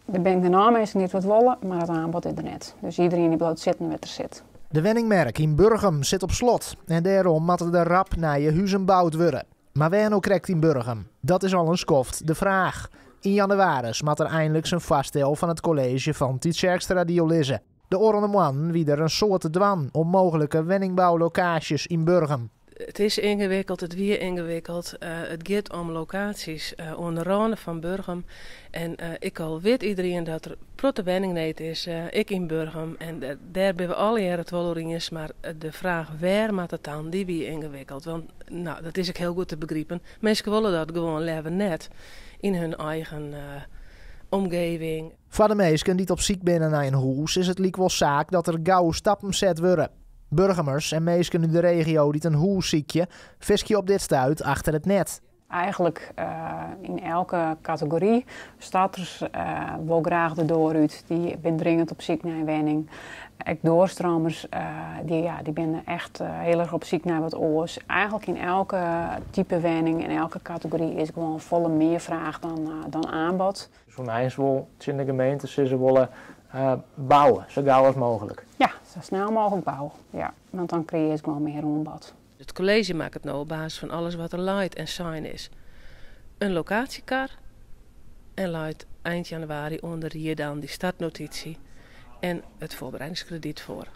Der binne genôch minsken dy't wat wolle, mar it aanbod is der net. Dus iderien dy bliuwt sitten wêr't er sit. De wenningmerk yn Burgum sit op slot en dêrom moatte der rap nije huzen boud wurde. Mar wêr no krekt yn Burgum? Dat is al in skoft de fraach. Yn jannewaris moat der einliks in foarstel fan it kolleezje fan Tytsjerksteradiel lizze. De ôfrûne moannen wie der in soad te dwaan om mooglike wenningboulokaasjes yn Burgum. It is yngewikkeld, it wie yngewikkeld. It giet om lokaasjes oan de râne fan Burgum. En ek al wit iderien dat der protte wenningneed is, ek yn Burgum. En dêr binne we allegearre it wol oer iens. Mar de fraach wêr moat it dan, dy wie yngewikkeld. Want no, dat is ek hiel goed te begripen. Minsken wolle dat gewoan leaver net yn hun eigen omgeving. Foar de minsken dy't op syk binne nei in hûs is it lykwols saak dat der gau stappen set wurde. Burgumers en minsken út de regio dy't in hûs sykje, fiskje op dit stuit achter it net. Eigenlik yn elke kategory. Starters wol graach de doar út, dy binne dringend op syk nei in wenning. Ek doorstromers, dy, ja, dy binne echt hiel erch op syk nei wat oars. Eigenlik yn elke type wenning, yn elke kategory is gewoan folle mear fraach dan aanbod. Soe eins wol tsjin de gemeente sizze wolle, bouwe, sa gau as mooglik. Ja, sa snel mooglik bouwe, ja. Want dan kreëarje gewoan mear oanbod. It kolleezje makket no op basis fan alles wat der leit en sein is in lokaasjekar en leit ein jannewaris oan de rie dan dy startnotysje en it foarbereidingskredyt foar.